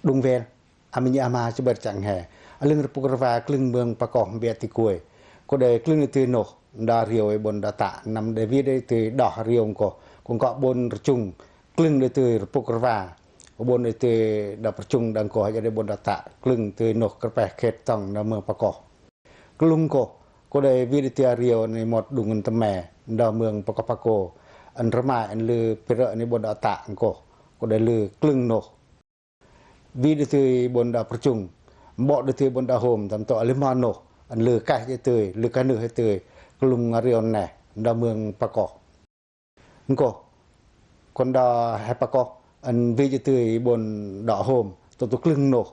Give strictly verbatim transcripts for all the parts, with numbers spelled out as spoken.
đung vel. A mi nhi ama, chibar chang he. A lưng rpuk rva klâng mương Pakoh mbia ti kuai. Ko đei klâng đei tui noh, nda riu i bôn đa ta, năm đei wi đei tui đah riu ngkoh. Ko ngkoh bôn rchung, klâng đei tui rpuk rva. Ko bôn đei tui đa pyrchung đa ngkoh, ja đei bôn đa ta, klâng tui noh kyrpeh khet tong nda mương Pakoh. Klâng ngkoh, ko đei wi đei tui a riu ni mot đung ngăn tme, nda mương Pakoh Pakoh. Ăn rmai, ăn lư pira ni bôn đa ta ngkoh. Ko đei lư klâng noh. Wi đei tui bôn đa pyrchung, mbo đei tui bôn đa hôm, tâm tŏ a lima noh, ăn lư kaih đei tui, lư kanuh đei tui, klâng a riu neh, nda mương Pakoh. Ngkoh, kon đa he Pakoh, ăn wi đei tui bôn đa hôm, tŏ tu klâng noh,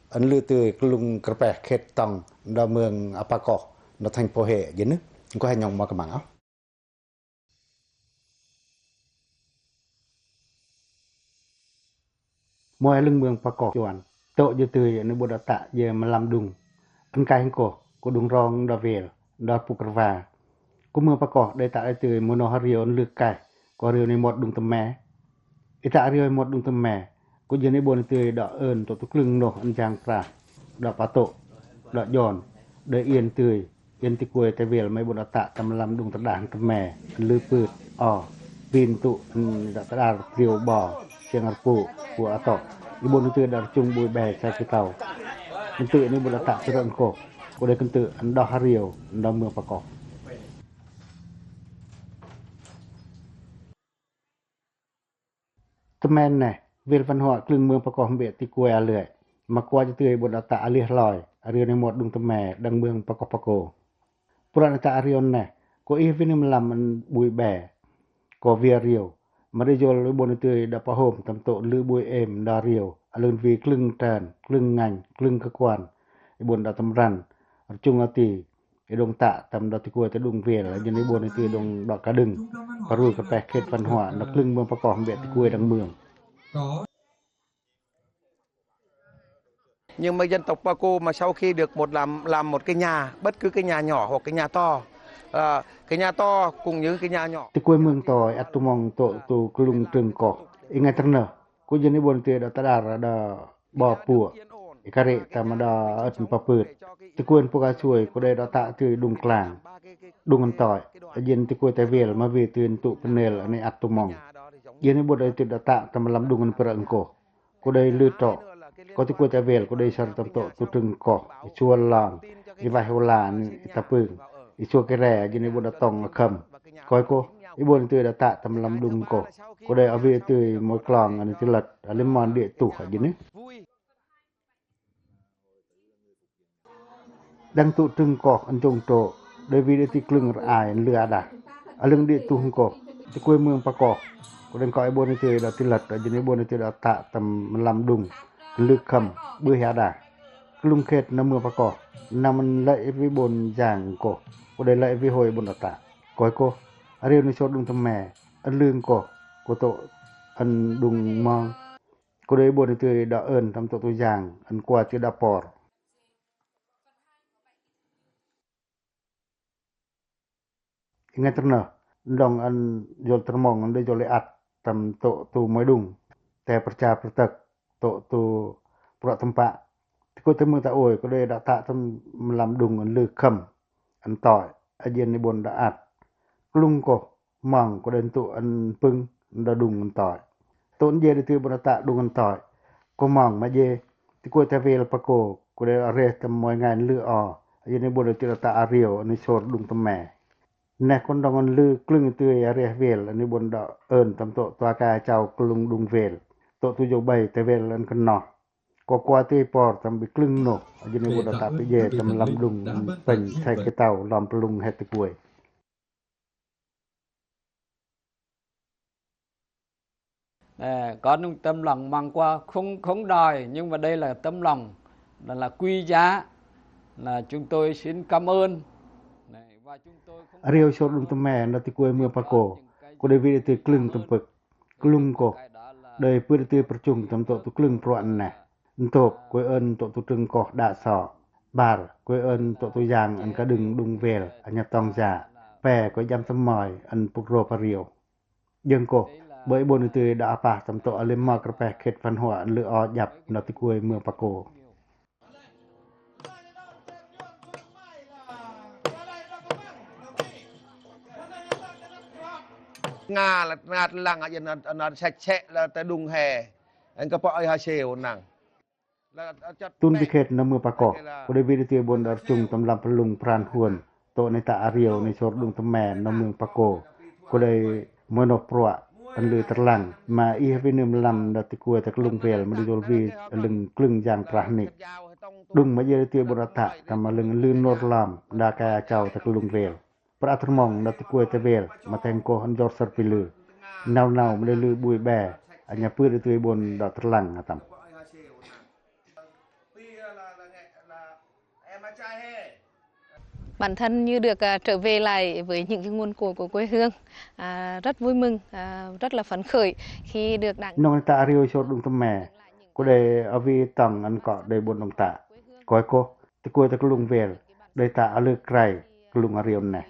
ăn lư tui klâng kyrpeh khet tong, nda mương a Pakoh, nda thành phố Huế, jêng nư, ngkoh he nhŏng ma kmang a. Môi a lưng mương Pakoh Chuan, tŏ jư tui, ni bôn đa ta jư mlam đung. Ăn kaih ngkoh, ko đung rong đa vel, đa rpuk rva. Ko mương Pakoh, đei ta đei tui, môi noh a riu ăn lư kaih, ko a riu ni mot đung tme. I ta a riu mot đung tme, ko jư ni bôn đei tui đa ơn, tŏ tu klâng noh, ăn jang pra, đa pa tŏ, đa jon, đa yên tui, yên ti kuai ta vel, ma i bôn đa ta tâm mlam đung ta đah tme, ăn lư pưt, o, pin tŭ, ăn đa ta đa riu bo, siang rpu, pu a tŏ. I bôn đei tui đa rchung bui be, sa ki tâu. Kentư ni bôn đa ta tơ rơ̆ ngkoh, ko đei kentư, ăn đah a riu, ăn đah mương Pakoh. Tmen neh, vel văn hoa klâng mương Pakoh mbia ti kuai a lưai. Ma kua jư tui bôn đa ta a liah loi, a riu ni mot đung tme, đăng mương Pakoh Pakoh. Pura ni ta a riu neh, ko ih wi ni mlam ăn bui be, ko wi a riu. Ma đei jol i bôn đei tui đa pa hôm, tâm tŏ lư bui êm đa riu, a lưng wi klâng trơn, klâng ngăn, klâng cơ quan, i bôn đa tâm răn, rchung a ti, i đung ta tâm đa ti kuai ta đung vel, jêng i bôn đei tui đung đa ka đưng. Paru kơpeh khet văn hoa, đa klâng mương Pakoh mbia ti kuai đăng mương. Nhưng mà dân tộc Paco mà sau khi được một làm, làm một cái nhà, bất cứ cái nhà nhỏ hoặc cái nhà to, à, cái nhà to cũng như cái nhà nhỏ. Ti kuai mương toi, ăt tumong tŏ tu klâng trưng koh. I ngai ternah, ko jêng i bôn tui đa ta đa ra đa bo puă, i kari tăm đa ăt papưt. Ti kuai pô ka sui, ko đei đa ta tui đung klang, đung ăntoi. A jêng ti kuai ta vel, ma wi tui tŭ panel, ani ăt tumong. Jêng i bôn đei tui đa ta tâm mlam đung ăn pơră ngkoh. Ko đei lư trŏ. Ko ti kuai ta vel, ko đei sar tâm tŏ tu trưng koh, i sua lon, i wai hula ni, i ta pưng, i sua kere, jêng i bôn đa tong a khâm. Koi koh, i bôn tui đa ta tâm mlam đung koh. Ko đei a wi tui môi klong, ani ti lăt, a lim mon đia tuh, jêng i. Đăng tŭ trưng koh ăn jông trŏ, đei wi đei ti klâng ră ai ăn lư a đah. A lưng đia tuh ngkoh, ti kuai mương Pakoh. Ko đei ngkoh i bôn đei ti đa ti lăt, a jêng i bôn đei ti đa ta tâm mlam đung, lư khâm, bưh a đah. Klung khet nda mương Pakoh, năm ăn lăi wi bôn jang ngkoh, ko đei lăi wi hôi bôn đa ta. Koi koh, a riu ni sor đung tăm me, ăn lư ngkoh, ko tŏ ăn đung mong. Ko đei bôn đei ti đa ơn tâm tŏ tu jang, ăn kua ti đa por. I ngai ternah, ndong ăn jol tơmong, ăn đei jol i ăt, tâm tŏ tu môi đung, te pơrcha pơrtăk, tŏ tu prăk tơmpă. Ti kuai ta mương ta ôi, ko đei đa ta tâm mlam đung ăn lư khâm, ăn toi, a jêng i bôn đa ăt. Klung koh, mong, ko đei tŭ ăn pưng, đa đung ăn toi. Tŭ ăn je đei ti bôn đa ta đung ăn toi. Ko mong ma je, ti kuai ta vel Pakoh, ko đei a reh tâm môi ngai ăn lư o, a jêng i bôn đei ti đa ta a riu, ani sor đung tăm me. Neh ko ndong ăn lư klung ti a reh vel, ani bôn đa ơn tâm tŏ tua ka chao klung đung vel. Tŏ tu jâu bai ta vel ăn kơnoh. Ko kua ti por tâm bi klung noh, a jêng i bôn đa ta pi je tâm mlam đung, pêng sai ki tâu, lom plung he ti kuai. Ờ, có những tấm lòng mong qua không, không đòi, nhưng mà đây là tấm lòng là, là quý giá, là chúng tôi xin cảm ơn. Này, và chúng tôi không... A riu sor đung tăm me, nda ti kuai mương Pakoh, ko đei wi đei ti klung tơmpơk. Klung koh, đei pui đei ti pơrchung tâm tŏ tu klung pruă neh. Ntop, kuai ơn tŏ tu trưng koh đa so. Bar, kuai ơn tŏ tu jang ăn ka đưng đung vel, a ña tong ja. Pe, kuai jăm tăm môi, ăn pŭk rô pa riu. Jơng koh, Bơ i bôn i tui đa apah tâm tŏ a lem mo kърpeh khet văn hóa lư o djăp nau tikuai mơng Pako. Nga la, nga la lăng a jên na, na sek sek la ta đung he. Eng ka pă ai ha seu nang. Tun bi khet nau mơng Pako, ko đei wit i tui bôn đa rchŭng tâm lam pơlŭng pran huôn, tŏ nai ta ariu nai sor đung tơme nau mơng Pako, ko đei mơnok pruă ân lư tơrlăng, ma i ha wi nơm lam đa tikuai ta klŭng wel ma đei dol wi lưng klâng jang prah nik. Đung ma jêh i tui bôn đa tă, tâm lưng lư nor lam đa kai achau ta klŭng wel. Prah tơrmong đa tikuai ta wel, ma teng koh ân jor sar pi lư. Nau nau ma đei lư bui be, a ña pư đa tui bôn đa tơrlăng a tâm. Bản thân như được, à, trở về lại với những cái nguồn cội của quê hương, à, rất vui mừng, à, rất là phấn khởi khi được Đảng. Nong ta ariu sor đung tơme, ko đei a wi tong ân kŏ đei bôn đung tă. Koi koh, tikuai ta klŭng wel, đei tă a lư krai, klŭng ariu ne.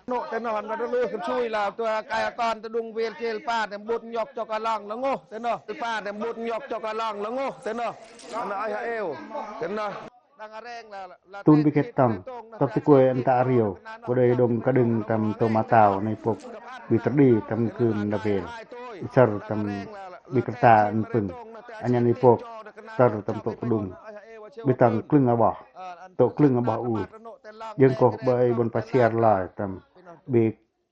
Nô, te nô, hăn ba đa lư kơnsui la, tua kai a kon ta đung wel chel pa, tem bôt nhok chok a lăng la ngô, te nô, pa, tem bôt nhok chok a lăng la ngô, te nô. Hăn ai ha eu, te nô. Tun bi khet tong, tŏ tikuai ân tă ariu, ko đei đung kađưng tâm tŏ ma tao, nai pok, bi tơdi tâm kưm đa wel. Bi sar tâm bi kơrta ân pưng, a ña nai pok, sar tâm tŏ tơdung. Bi tong klâng a boh, tŏ klâng a boh ui. Jêng koh bơ i bôn pasiar lai tâm bi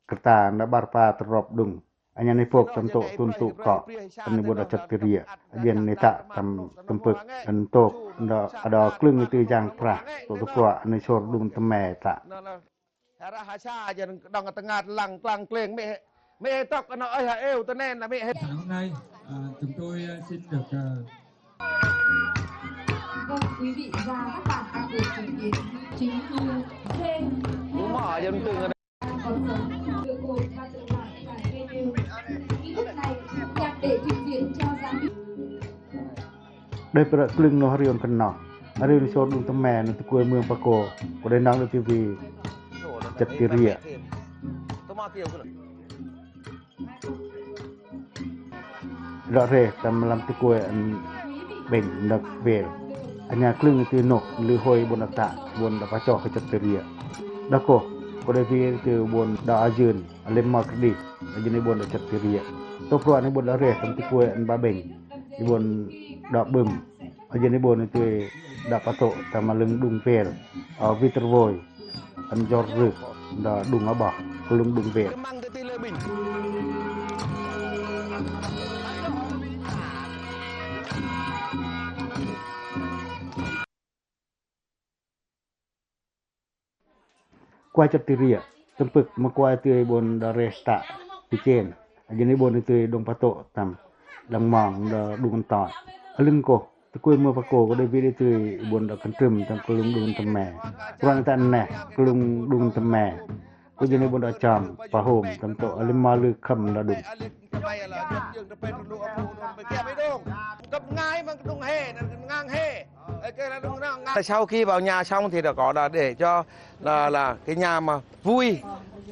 kơrta nda bar pa tơrop đung. A ña nai pok tâm tŏ tun tŭ kŏ, ân i bôn đa chăt tiriă. A jên nai tă tâm tơmpơk, ân tŏk, nda, a đa klâng i tui jang prah, tŏ tŭ pruă, ân i sor đung tơme tă. Hara hasa jên đong tơngat lăng klang kleng mê, mê tŏk ân ai ha eu tơ nen la mê. Sáng hôm nay, à, chúng tôi, à, xin được, à, Vâng, quý vị và các bạn, đặc biệt chứng kiến chính thư trên Đúng rồi, dân cư còn sống được hội và tự quản và về đều. Nghi thức này nhằm để trình diễn cho giám đốc. Đei prăk klâng noh ariu kơno. Ariu ni sor đung tơme nau tikuai mơng Pako. Ko đei nong đa tivi. Chăt tiriă. Đa reh tâm lam tikuai ân bêng năk wel. A ña klâng i tui noh lư hoi bôn đa tă, bôn đa pachoh kơ chăt tiriă. Đa koh, ko đei wit i tui bôn đa a jưn, a lem ma kơdih, a jên i bôn đa chăt tiriă. Tŏ pruă ni bôn đa reh tâm tikuai ân ba bêng, i bôn đa bưm. A jên i bôn i tui đa patŏ tâm a lưng đung wel, a wi tơr woi, ân jor rưh, đa đung a boh, kơ lưng đung wel. Kuai chăt tiriă, tơmpơk ma kuai tui bôn đa reh tă, pi chen. A jên i bôn i tui đung patŏ tâm, đăng mong đa đung ân toi. A lưng koh, tikuai mơng Pako ko đei wit i tui bôn đa kơntrŭm tâm kơ lưng đung tơme. Pran tă neh, kơ lưng đung tơme. Ko jên i bôn đa chom, pahôm, tâm tŏ, a lưng ma lư khâm đa đung. Sau khi vào nhà xong thì đã có là để cho là, là cái nhà mà vui,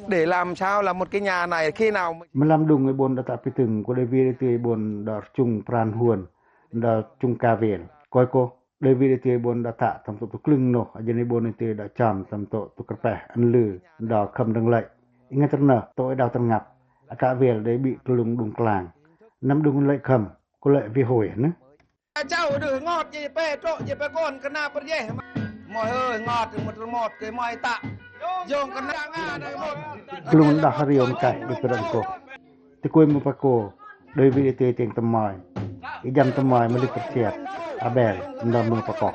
để làm sao là một cái nhà này khi nào mà Mlam đung i bôn đa tă pi tưng, ko đei wit i tui bôn đa rchŭng pran huôn, đa rchŭng ka wel. Koi koh, đei wit i tui bôn đa tă tâm tŏ tŭ klâng noh, a jên i bôn i tui đa chom tâm tŏ tŭ kơrpeh, ân lư, đa khâm đăng lăi. I ngai tơr noh, tŏ i đao tơr ngăp, a ka wel đei bi kơ lưng đung klang. Năm đung lăi khâm, ko lăi wi hôi nơ. Chau đưh ngot ji pe trŏ ji pe kon kơna pơr jeh. Moi hơi ngot mơt rơmot kơ moi tă. Jong kơna nga đa mot. Klŭng đah ariu mkai đe pơrăng koh. Tikuai mơng Pako, đei wit i tui tieng tơmoi. I jăm tơmoi mă lĕ kơr siat. A bel, nda mơng Pako.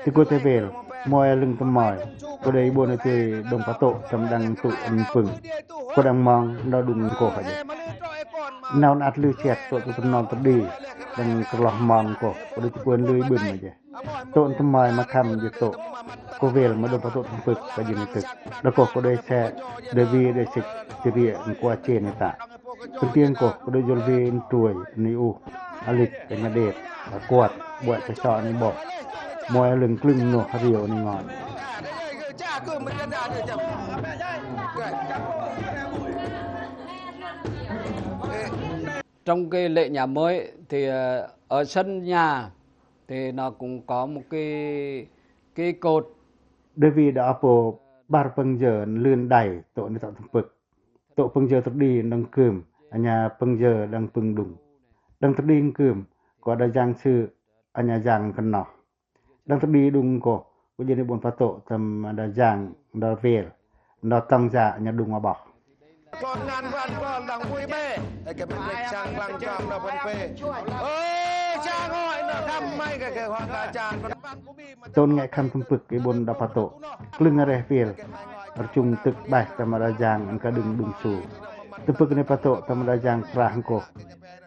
Tikuai ta wel, moi a lưng tơmoi, ko đei i bôn i tui đung patŏ tâm đăng tŭ ân pưng. Ko đăng mong, nda đung koh aja. Nau ân ăt lư siat tŏ tŭ tơnol tơdi, đăng kơrloh mong koh, ko đei tikuai ân lư i bưm aja. Tŏ ân tơmoi mă khâm ji tŏ. Ko wel mă đung patŏ tơmpơk ka jên i tŭk. Đa koh ko đei se, đei wi đei sek, tiriă ân kua chen i tă. Pân tieng koh, ko đei jol wi ân truai, ân i uh, a lĭk, ân a đet, a kuăt, buăi ta so ân i boh. Môi a lưng klưng noh a riu ni ngoi. Trong cái lễ nhà mới thì, ờ, ở sân nhà thì nó cũng có một cái, cái cột. Đơ wi đa apo bar pâng jơ lưn đai, tŏ ni tŏ tâm pưk. Tŏ pâng jơ tơdi đăng kưm, anya pâng jơ đăng pâng đung. Đăng tơdi kưm, ko đa jang sư, anya jang kơnoh. Đăng tơdi đung ko, ko jêng ni ƀon patŏ tâm đa jang, đa wel, đa tŏng ja anya đung aboh. Tŏ nge khăm tâm pưk i ƀon đa patŏ. Klưng a reh wel, rchung tưk ƀaih tâm đa jang ăn ka đưng đung su. Tâm pưk ni patŏ tâm đa jang prah ko.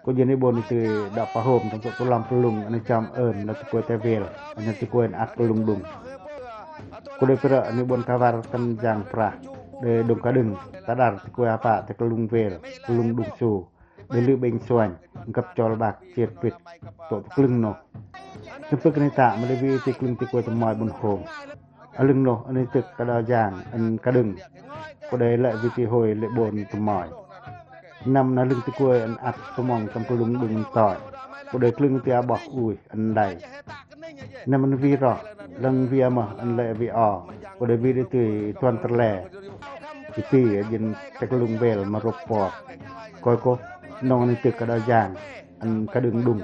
Ko jêng ni ƀon i tui đa pahôm tâm tŏ tulom pơlung, anya chom ơn, anya tikuai tewel, anya tikuai ăt pơlung đung. Ko đei pơrơ ni ƀon kavar tâm jang prah, đei đung ka đưng, ta đar tikuai apa, ta pơlung wel, pơlung đung su, đei lư̆ bêng suañ, ngăp chol ƀak, chiet pĭt, tŏ tơ klưng noh. Tâm pưk ni ta, ma đei wi tơ klưng tikuai tơmoi ƀun hôm. A lưng noh, ăn i tưk ka đa jang, ăn ka đưng. Ko đei lĕ wi tơ hôi lĕ ƀon tơmoi. Năm na lưng tikuai ăn ăt tơmong tâm pơlung đung toi. Ko đei klưng tơ aboh ui ăn đai. Năm ăn wi ro, lăng wi a mơh ăn lĕ wi o. Ko đei wi đei tui tuan tơle. Ipi a jên tơ klung wel ma rôp por. Koi ko, nong ăn i tưk ka đa jang, ăn ka đưng đung.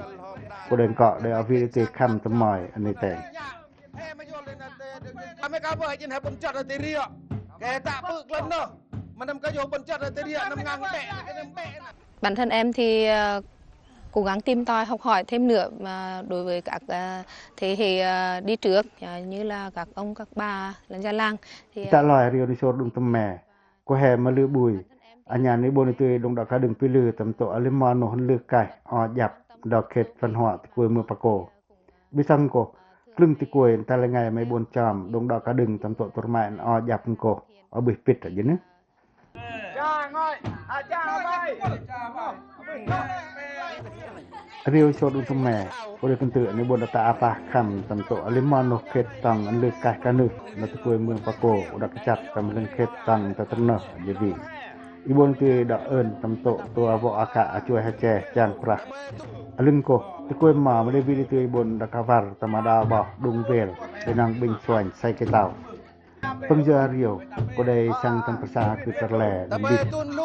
Ko đei ngkŏ đei o wi đei tui khăm tơmoi ăn i teng. Bản thân em thì, ờ, cố gắng tìm tòi học hỏi thêm nữa mà đối với các, ờ, thế hệ, ờ, đi trước, ờ, như là các ông, các bà, là già làng. Thì, ờ, ta loi riu ni sor đung tơme. Ko he ma lư̆ ƀui. Anya ni ƀon i tui đung đa ka đưng pi lư tâm tŏ a lư̆ mo noh lư kaih o jăp đa khet văn hóa tikuai mưa Pako. Ƀisong ko, klưng tikuai ta lĕ ngai ma i ƀon chom, đung đa ka đưng tâm tŏ tơmoi o jăp ko, o bih pit a jên ni. Riu sor đung tơme, ko đei kơntư ni ƀon đa ta apa khăm tâm tŏ a lư̆ mo noh khet tŏng ăn lư kaih kanư, na tikuai mưa Pako, đa kơchăt tâm lưng khet tŏng ta tơnơh a jên ni. I ƀon tui đa ơn tâm tŏ tua vŏ aka a chuai ha che chang prah. A lưng ko, tikuai ma ma đei wi đei tui i ƀon đa kavar tâm đa aboh đung wel, đei nang bêng suañ sai kê tao. Pâng jơ a riu, ko đei săng tâm pơsa kư tơle đâm bit.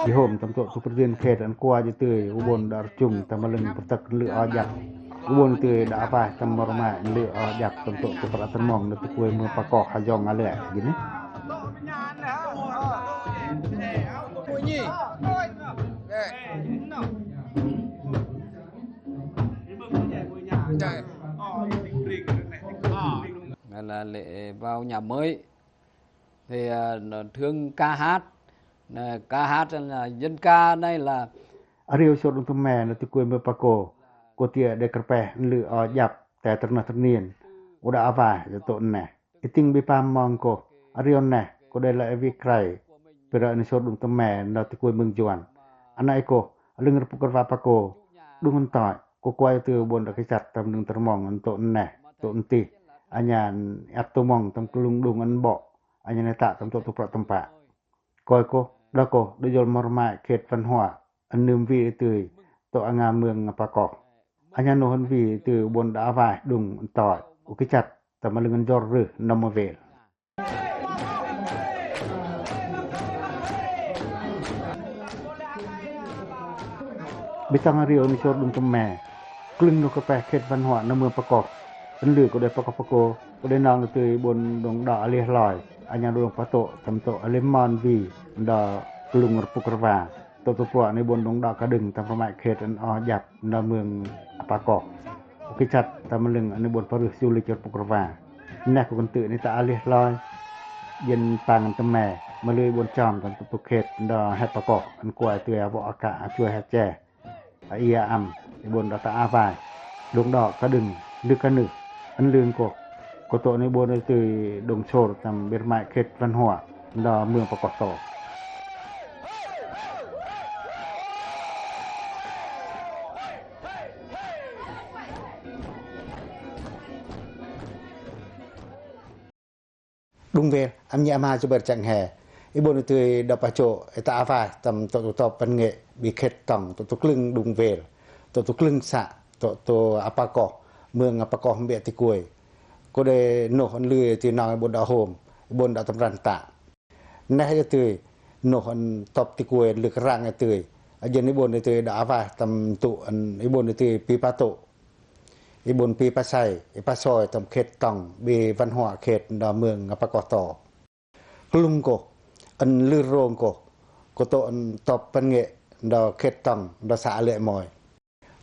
Di hôm tâm tŏ tu pơdin khet ăn kua jơ tui, u ƀon đa rchung tâm lưng pơtơk lư̆ o jăp. U ƀon tui đa apaih tâm mor mai lư̆ o jăp tâm tŏ tu pơra tơmong na tikuai mưa Pako ha jong a lư̆ a jên ni. Là lễ vào nhà mới thì, à, nó thường ca hát, à, ca hát là dân ca này là. A riu sor đung tơme na tikuai mưa Pako, ko tia đei kơrpeh lư̆ o jăp te tơnơh tơnien, u đa avaih tŏ neh. I ting bi pam mong ko, a riu neh, ko đei lĕ wi krai, pira ni sor đung tơme na tikuai mưng Juan. Ana i ko, a lưng rơpŭk rơwa Pako, đung ntoi, ko kuai tơ ƀon đa kơchăt tâm lưng tơmong ăn tŏ neh, tŏ ntih. Anya ăt tơmong tâm klung đung ăn ƀok, anya neh ta tâm tŏ tu prăk tơmpă. Koi ko, đa ko, đa jol mor mai khet văn hóa, ăn nưm wi tui, tŏ a nga mưng Pako. Anya noh ăn wi tui ƀon đa avaih đung ntoi, u kơchăt, tâm lưng ăn jor rưh, nâm mơ wel. Ƀisong a riu ni sor đung tơme. Klưng noh kơpeh khet văn hóa na mưa Pako. Ăn lư̆ ko đei Pako Pako, ko đei nong tui ƀon đung đa a lih loi. Anya đung patŏ, tâm tŏ a lih mon wi, đa klung rơpŭk rơwa. Tŏ tu pua ni ƀon đung đa ka đưng tâm rơmai khet ăn o jăp na mưng Pako. U kơchăt tâm lưng ni ƀon parưh su lih rơpŭk rơwa. Neh ko kơntư ni ta a lih loi. Jên pang tơme, ma lư̆ i ƀon chom tâm tŏ tu khet đa hep Pako, ăn kuai tui a vŏ aka a chuai ha che. A ia am, i ƀon đa ta avaih, đung đa ka đưng, lư̆ kanư, ăn lưng ko, ko tŏ ni ƀon tui đung sor tâm bi rơmai khet văn hóa, đa mưng Pako tŏ. Đung Vel, am nhi ama Zubair Chang He. I bôn i tui đa pacho, i ta avaih, tam toh tu top văn nghệ, bi khet tong, toh tu klưng Đung Vel, toh tu klưng să, toh tu apa koh, mương apa koh mbiă ti kuai. Ko đei noh ăn lư i tui nong i bôn đa hôm, i bôn đa tâm răn tă. Neh i tui noh ăn top ti kuai, lư krang i tui. A jên i bôn i tui đa avaih, tam tu ăn i bôn i tui pi pa tu. I bôn pi pa sai, i pa soi, tam khet tong, bi văn hóa khet đa mương apa koh to. Klung ko, ăn lư rong ko, ko toh ăn top văn nghệ, đa khet tong, đa să lĕ moi.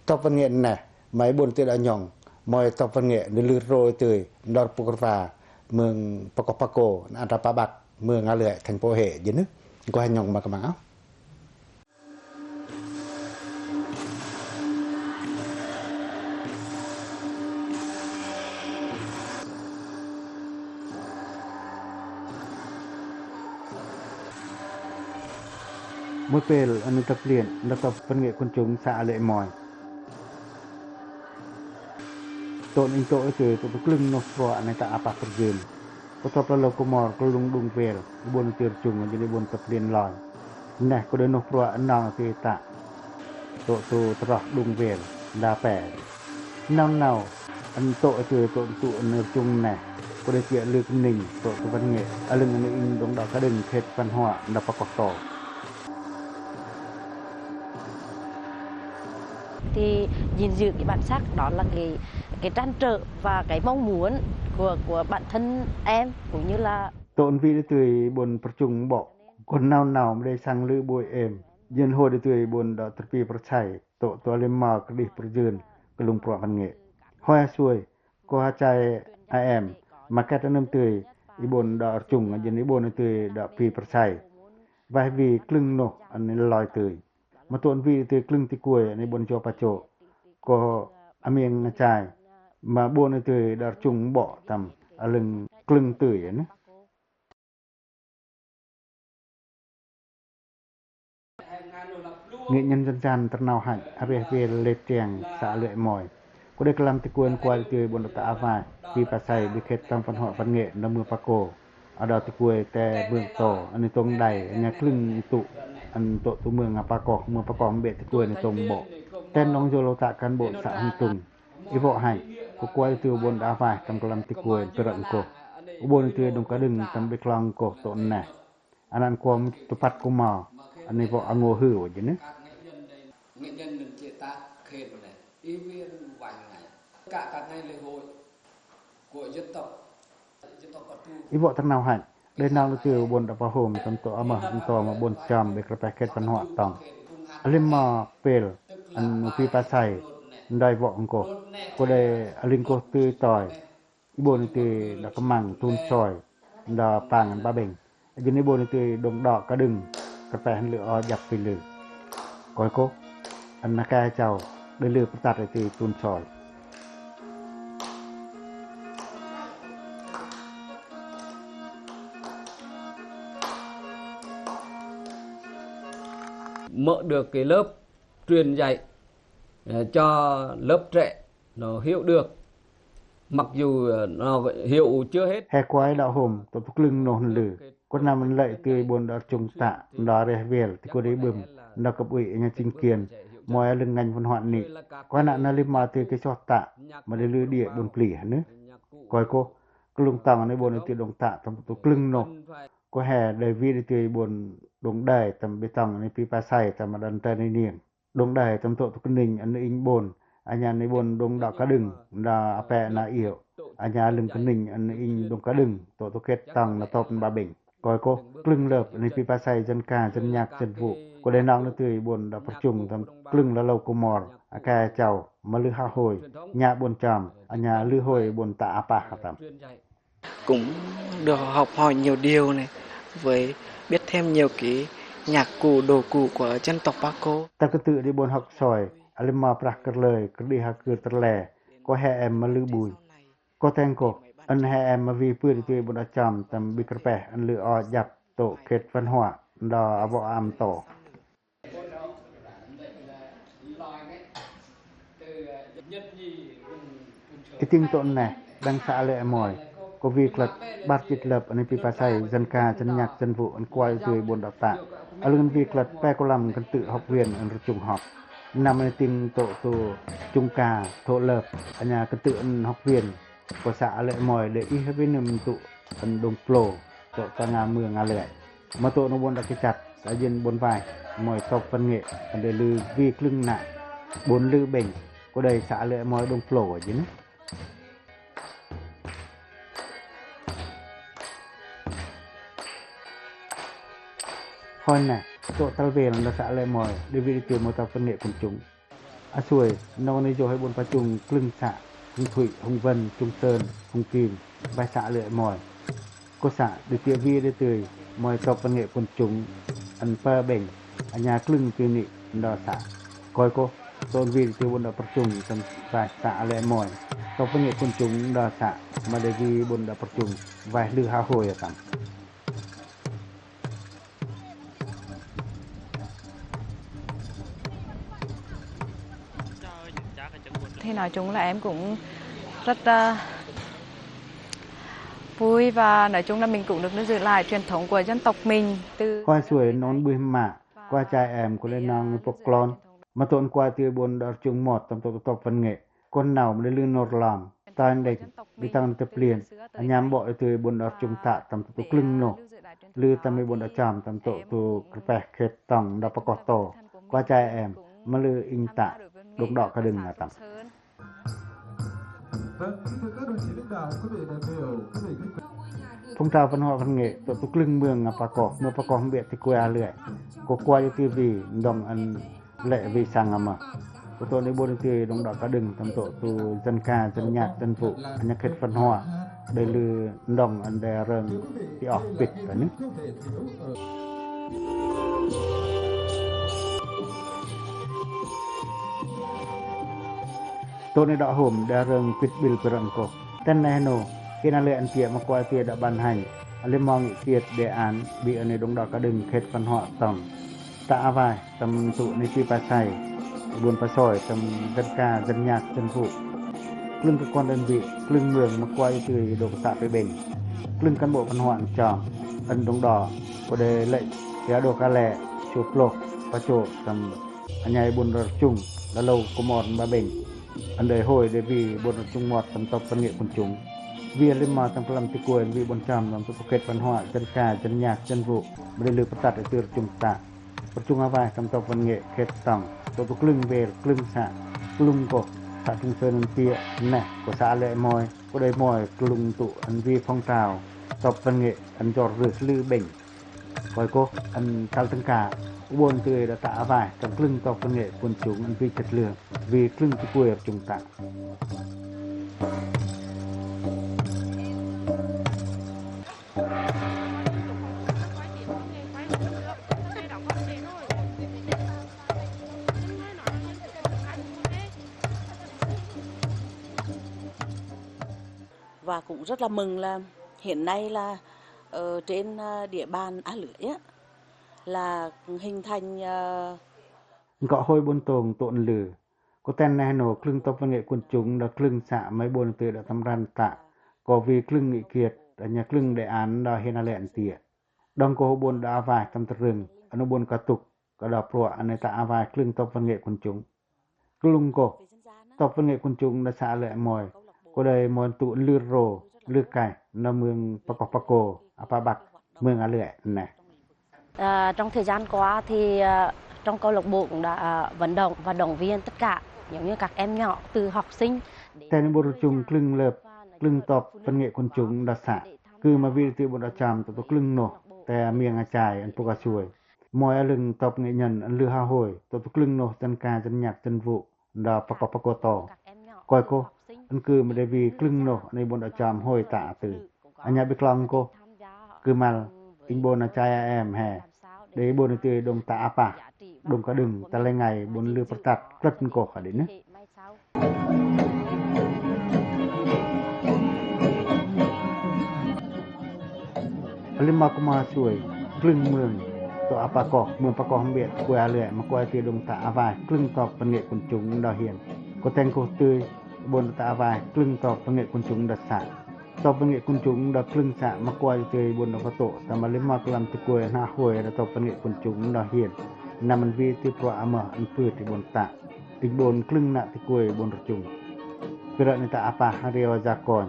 Top văn nghệ neh, ma i bôn tui đa nhong, moi top văn nghệ, đa lư rong tui, đa pukra va, mương Pako Pako, đa pa băk, mương a lưi, thành phố Huế, jên nư, ko he nhong ma kmang au. Môi pel, ăn tập luyện, đa top văn nghệ quần chúng să lĕ moi. Toh inh toh i tui, toh tu klưng noh prua, ăn ta apa pơjên. Ko top la lô Kômor, klung Đung Vel, i bôn i tui rchung, jên i bôn tập luyện loi. Neh, ko đei noh prua, nong tui tă. Toh tu troh Đung Vel, đa pe. Nau nau, ăn toh i tui, toh tu ăn rchung neh. Ko đei kiă lư kơninh, toh tu văn nghệ. A lưng ăn inh đong đa ka đưng khet văn hóa, đa pa koh to. Thì gìn giữ cái bản sắc đó là cái, cái trăn trở và cái mong muốn của, của bản thân em cũng như là Toh ăn vih i tui i bôn pơrchung bok. Kon nau nau ma đei sang lư bôi em. Jên hôi i tui i bôn đa tơrpi pơrchai. Toh tu a lưm ma kơdih pơjên klung prua văn nghệ. Hôi a sui, ko ha chai a em. Ma ket a nơm tui i bôn đa rchung, jên i bôn i tui đa pi pơrchai. Wai wi klưng noh ăn i loi tui. Ma toh ăn vih i tui klưng ti kuai, ăn i bôn jua pacho. Ko a miêng a chai. Ma bôn i tui đa rchung bok tam a lưng klưng tui, nê. Nghệ nhân dân gian tơnâu hăch, a reh vel lê triang să lưi moi. Ko đei klam ti kuai ăn kuai i tui bôn đa ta avaih, pi pa sai, bi khet tong văn hóa văn nghệ, đa mưa pa cô. A đa ti kuai te mương to, ăn i tông đai, a nha klưng i tŭ, ăn toh tu mương a pa koh, mương pa koh mbe ti kuai ăn i tông bok. Ten đong jô lô tă cán bộ xã Hưng Tùng. I vok hăch, ko kuai i tui u bôn đa avaih, tam klam ti kuai, tơ rơ̆ ngkoh. U bôn i tui đong ka đưng, tam bi klong ngkoh, toh neh. Anan kuom tŭ pat kŭm mo, ani vok a ngô hư wa jin. Nghệ nhân mình chế tác khen này, ý nghĩa vàng này. Cả, cả ngày lễ hội của dân tộc, dân tộc Patu. I vok tơnâu hăch, đei nau lu tui u bôn đa pahôm, tam toh amah, tam toh ma bôn cham, bi kơpeh khet văn hóa tong. A lim mo pel, an pi pa sai, ndoi vok ngkoh. Ko đei a ling koh tui toi. I bôn i tui đa kơmang tun soi, đa pang an ba bêng. A jin i bôn i tui đong đok ka đưng, kơpeh an lư o jăp pi lư. Koi koh, an na ka chau, đei lư pơtat i tui tun soi. Mở được cái lớp truyền dạy, ờ, cho lớp trẻ nó hiểu được. Mặc dù, ờ, nó hiểu chưa hết. He kuai đa hôm, toh tu klưng noh lư. Ko năm an lơi tui bôn đa rchung tă, đa reh vel, ti ko đei bưm, đa kơp ui, a nha chính quyền, moi a lưng ngành văn hóa ni. Ko na na lim mo tui kê soh tă, ma đei lư đia bôn pli hăn. Koi koh, klung tong ni bôn i tui đong tă, tam tu klưng noh. Ko he đei wi i tui bôn đong đai, tam bi tong ni pi pa sai, tam ma đan ta ni niêng. Đong đai tam toh tu kơning an inh bôn, a nha ni bôn đong đa ka đưng, đa ape na iêu. A nha lưng kơning an inh đong ka đưng, toh tu khet tong na top ba bêng. Koi koh, klưng lơp, ni pi pa sai dân ca, dân nhạc, dân vũ. Ko đei nau ni tui bôn đa pơrchung tam klưng la lô Kômor, a ka chau, ma lư ha hôi, nha bôn cham, a nha lư hôi bôn ta apa ha tam. Cũng được học hỏi nhiều điều này, với biết thêm nhiều cái nhạc cụ, đồ cụ của dân tộc Paco. Ta kơ tư̆ đei bôn hok soi, a lim mo prah kơr lơi, kơr đih ha kưr tơr le, ko he em ma lư bui. Ko teng koh, an he em ma wi pưt i tui bôn đa cham, tam bi kơpeh, an lư o jăp, toh khet văn hóa, đa a vok am to. I ting toh neh, đang să lĕ moi. Ko vi klăt bar chit lăp ane pi pasai dân ca dân nhạc dân vụ ăn kuai tui ƀon đăk ta. A lưng vi klăt pe kulam kăn tư̆ học viên ăn rchŭng họp. Năm ane tĭng tô̆ tô̆ chŭng ca tô̆ lăp ane kăn tư̆ ăn học viên. Ko să a lĕ moi đe ih ha ƀi năm tŭ ăn đung plô tô̆ ta nga mưa nga lĕ. Ma tô̆ nô ƀon đăk kĭ chăt sa jên ƀon vai moi tôp văn nghệ ăn đe lư vi klưng nă ƀon lư ƀeng. Ko đei să a lĕ moi đung plô a jên. Hoi nè, tô̆ tal vel đa să lĕ moi, đe vin tui moi tôp văn nghệ quần chúng. A suai, nô ni jô hơi ƀon pa chung klưng să, hung thuị, hung vân, chung sơn, hung kim, bai să lĕ moi. Ko să, đe tui vi đe tui, moi tôp văn nghệ quần chúng, ăn pa ƀeng, anya klưng tui ni, đa să. Koi ko, tô̆ vi đe tui ƀon đa pơr chung, tâm bai să lĕ moi. Tôp văn nghệ quần chúng, đa să, ma đe vi ƀon đa pơr chung, vai lư ha hôi a tâm. Thì nói chung là em cũng rất, ờ, vui và nói chung là mình cũng được giữ lại truyền thống của dân tộc mình từ. Koi suai nô ƀuih ma, koi chai em koi lĕ nô ƀok klon. Ma tô̆ koi tui ƀon đa rchŭng mot tâm tô̆ tô̆ tôp văn nghệ. Kon nau ma đe lư nô rlong, toan đĕch, ƀi tŏng tep lien, a nham ƀok đe tui ƀon đa rchŭng tă tâm tô̆ tô̆ klưng nô. Lư tâm đe ƀon đa cham tâm tô̆ tô̆ krpeh khet tŏng đa pakoh tô. Koi chai em, ma lư inh tă, đung đŏ ka đưng a tâm. Phong trào văn hóa văn nghệ, tô̆ tô̆ klưng mương a pakoh, mương pakoh mbiă ti kue a lưai. Ko kua ti vi, đung ăn lĕ vi sang ama. Ko tô̆ ni ƀon ti đung đŏ ka đưng tâm tô̆ tô̆ dân ca, dân nhạc, dân vụ, anya khet văn hóa. Đe lư đung ăn đe rơng ti ôh pit ka ni. Tô̆ ni đă hôm đe rơng pit ƀil pơrơ̆ng ko. Ten neh nô, kê na lĕ ăn tiĕ ma kua tiĕ đă ban hành. Lĕ mong i kiet đề án, ƀi ăn đung đŏ ka đưng khet văn hóa tŏng. Tă a vai, tâm tô̆ ni pi pasai, ƀon pasoi, tâm dân ca, dân nhạc, dân vụ. Klưng cơ quan đơn vị, klưng mương ma kua i tui đung tă pe ƀeng. Klưng cán bộ văn hóa ăn chong, ăn đung đŏ, ko đe lĕ, ya đô ka lĕ, chô plôk, pa chô, tâm, anya i ƀon đa rchŭng, đa lô ko mot ba ƀeng. Ăn đe hôi đe vi ƀon đa rchŭng mot tâm tô̆ văn nghệ quần chúng. Vi lĕ ma tâm plam ti kuen vi ƀon cham tâm tô̆ khet văn hóa, dân ca, dân nhạc, dân vụ, ma đe lư pơtăt đe tui rchŭng tă. Pơr chung a vai tâm tô̆ văn nghệ khet tŏng, tô̆ tô̆ klưng ƀel, klưng să, klưng kô, să chung sơn ăn tiĕ, neh, kô să lĕ moi, kô đei moi, klưng tô̆ ăn vi phong trào, tô̆ văn nghệ, ăn jor rưh lư ƀeng. Koi kô, ăn tal tâng ka, ƀon tui đa tă a vai, tâm klưng tô̆ văn nghệ, quần chúng ăn vi chất lượng, vi klưng tô̆ kue rchŭng tă. Và cũng rất là mừng là hiện nay là ở trên, ờ, địa bàn A Lưới á, là hình thành, ờ, Nkok hôi ƀon tông tông lư. Kô ten neh nô klưng tô̆ văn nghệ quần chúng đa klưng să mai ƀon tui đa tâm răn tă. Kô vi klưng i kiet, đa nya klưng đề án đa hên a lĕ ăn tiĕ. Đong kô hô ƀon đa a vai tâm tơ rưng, ăn ƀon ka tŭk, ka đa pruă ăn tă a vai klưng tô̆ văn nghệ quần chúng. Klưng kô, tô̆ văn nghệ quần chúng đa să lĕ moi, kô đei moi tŭ lư rô, lư kai, đa mương Pako Pako, apa Băk, mương A Lưới neh. À, trong thời gian qua thì, à, trong câu lạc bộ cũng đã, à, vận động và động viên tất cả giống như các em nhỏ từ học sinh đến Ten ƀon rchŭng klưng lơp, klưng tô̆ văn nghệ quần chúng đa să. Kư ma vi ti ƀon đa cham tô̆ tô̆ klưng noh, te miêng a chai ăn pô ka suai. Moi a lưng tô̆ nghệ nhân ăn lư ha hôi, tô̆ tô̆ klưng noh dân ca dân nhạc dân vụ, đa Pako Pako tô. Koi kô, ăn kư ma đe vi klưng noh, ăn i ƀon đa cham hôi tă a tư. Anya ƀi klong kô, kư mal, inh ƀon a chai a em he. Đe ƀon ti đung tă apa, đung ka đưng, ta lĕ ngai, ƀon lư pơtăt, klơt kô ka đĭ nư. Lĕ ma kô ma suai, klưng mương, tô̆ apa kô, mương Pako mbiă, kua lĕ, ma kua ti đung tă a vai, klưng tô̆ văn nghệ quần chúng đa hên. Kô ten kô tui, ƀon tă a vai, klưng tô̆ văn nghệ quần chúng đa să. Tôp văn nghệ quần chúng đa klưng sa ma kuai tơ i bôn đa patoh, ta ma lim ma klam tơ kuai na hoi đa tôp văn nghệ quần chúng đa hiên. Năm ăn wi tơ prua ama ăn pư tơ bôn ta. Inh bôn klưng na tơ kuai bôn rchung. Pira ni ta apa ha riu a ja kon,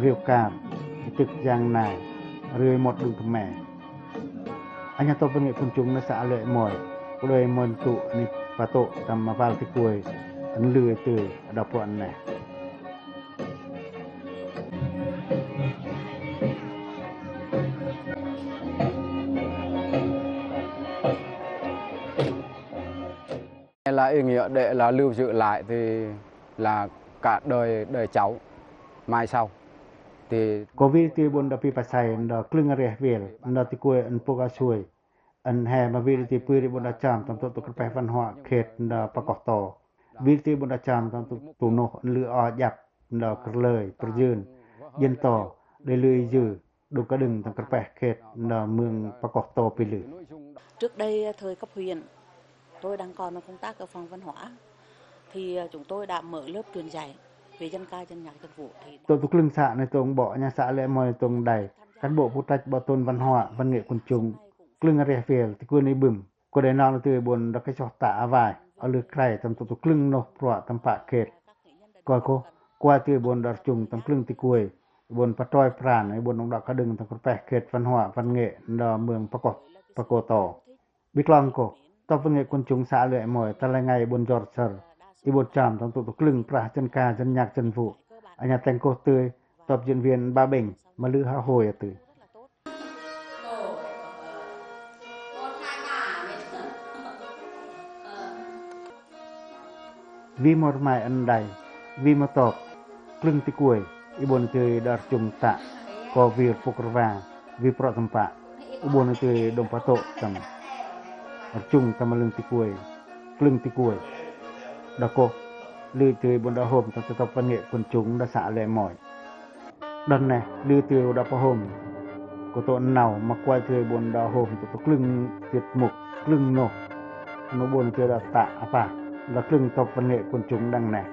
riu kam, i tŭk jang nai, riu i mot đŭng tơ me. Anya tôp văn nghệ quần chúng na sa lĕ moi, kơ đôi moi tŭ ni patoh tam ma val tơ kuai, ăn lư tơ, đa pô ăn ne. Là inh yơh để là lưu giữ lại thì là cả đời, đời cháu mai sau. Thì kơ wi tơ bôn đa pi pasai, đa klưng a reh wel, đa tơ kuai ăn pok a sui. Ăn he ma wi tơ pui ri bôn đa cham tam tŭ tŭ kơpeh văn hóa khet đa pakoh to. Wi tơ bôn đa cham tam tŭ tŭ noh ăn lư o jăp đa kơlơi, pơjưn, jên to, đei lư i jư, đŭng kơđưng tam kơpeh khet đa mương pakoh to pi lư. Trước đây, thời cấp huyện, tôi đang còn công tác ở phòng văn hóa, thì, ờ, chúng tôi đã mở lớp truyền dạy về dân ca, dân nhạc, dân vũ. Thì tôp tŭ klưng sa ni tông bô, nya sa lĕ moi tông đài, cán bộ phụ trách bảo tồn văn hóa, văn nghệ quần chúng, klưng a reh wel, tơ kuai ni bưm. Kơ đei nong tơ bôn đa kơsoh ta a wai, a lư krai tam tŭ tŭ klưng noh prua tam pă khet. Kơ kơ, kuai tơ bôn đa rchung tam klưng tơ kuai, bôn patroi pran, bôn đŭng đa kơđưng tam kơpeh khet văn hóa, văn nghệ, đa mương pakoh, pakoh to. Bi klong kơ, tôp văn nghệ quần chúng sa lĕ moi, ta lĕ ngai bôn jor sơr, i bôn cham tam tŭ tŭ klưng prah dân ca, dân nhạc, dân vũ. Anya teng kơ tơ, tôp diễn viên ba bêng, ma lư ha hôi a tơ. Wi mor mai ăn đài, wi mor tôp, klưng tơ kuai, i bôn tơ đa rchung ta, kơ wi pok rwa, wi prok tơmpă, i bôn tơ đŭng patoh tam, rchung tam ma lưng tơ kuai, klưng tơ kuai. Đa kơ, lư tơ bôn đa hôm tam tôp văn nghệ quần chúng đa sa lĕ moi. Đon ne, lư tơ đa pahôm. Kơ tŏ nau, ma kuai tơ bôn đa hôm tŏ tŏ klưng tiết mục, klưng noh. Noh bôn tơ đa ta apa, đa klưng tôp văn nghệ quần chúng đăng ne.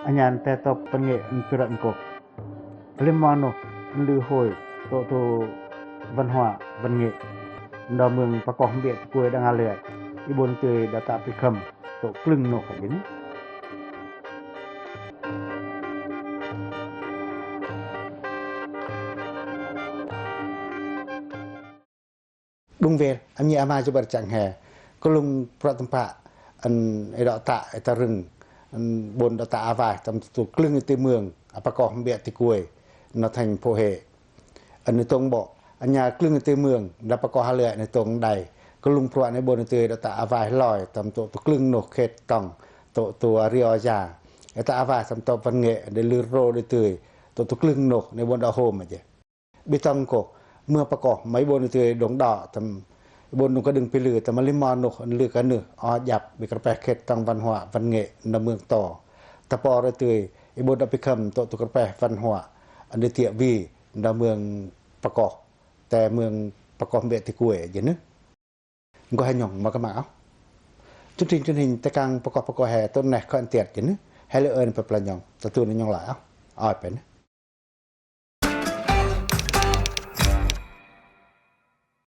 Anhan te tôp văn nghệ ăn pơrăn kơ. Lĕ ma noh, ăn lư hôi, tŏ tŏ văn hóa, văn nghệ. Đa mương pakoh ƀiă tơ kuai đăng a lĕ, i bôn tơ đa ta pi khâm. Tŏ klưng noh ka jin. Đung wel, am nhi ama jơ bar chang he. Kơlŭng prăk tơmpă, ăn e đŏk ta, e ta rưng, ăn bôn đŏk ta a wai, tam tŭ klưng e tơ mương, a pakoh ƀiă tơ kuai, noh thành phố hệ. Ăn ni tông bŏ, anha klưng tơ mương, đa pakoh a lưi ni tông đai. Kơlŭng prăk ni bôn tơ đa ta a wai loi, tam tŭ tŭ klưng noh khet tŏng, tŭ tŭ a ri o ja. Đa ta a wai tam tŭ văn nghệ, đa lư ro đa tơ, tŭ tŭ klưng noh, ni bôn đa hôm a jê. Bi tŏng kơ, mưa pakoh, mai bôn tơ đŏng đa, tam, bôn đŏng kơđưng pi lư, tam ma lim ma noh, lư ka nư, o jăp, bi kơpeh khet tŏng văn hóa, văn nghệ, na mương to. Ta pô đa tơ, i bôn đa pi khâm, tŭ tŭ kơpeh văn hóa, ăn đa tiă wi, na mương pakoh. Te mương pakoh ƀiă tơ kuai, jê nư. Nggo he nhŏng ma kơmang ôh. Chương trình truyền hình Tây Cang pakoh pakoh he tŏ neh khan tiat jê nư. He lư ơn pe pla nhŏng. Ta tu nư nhŏng lai ôh. Ơi pe nư.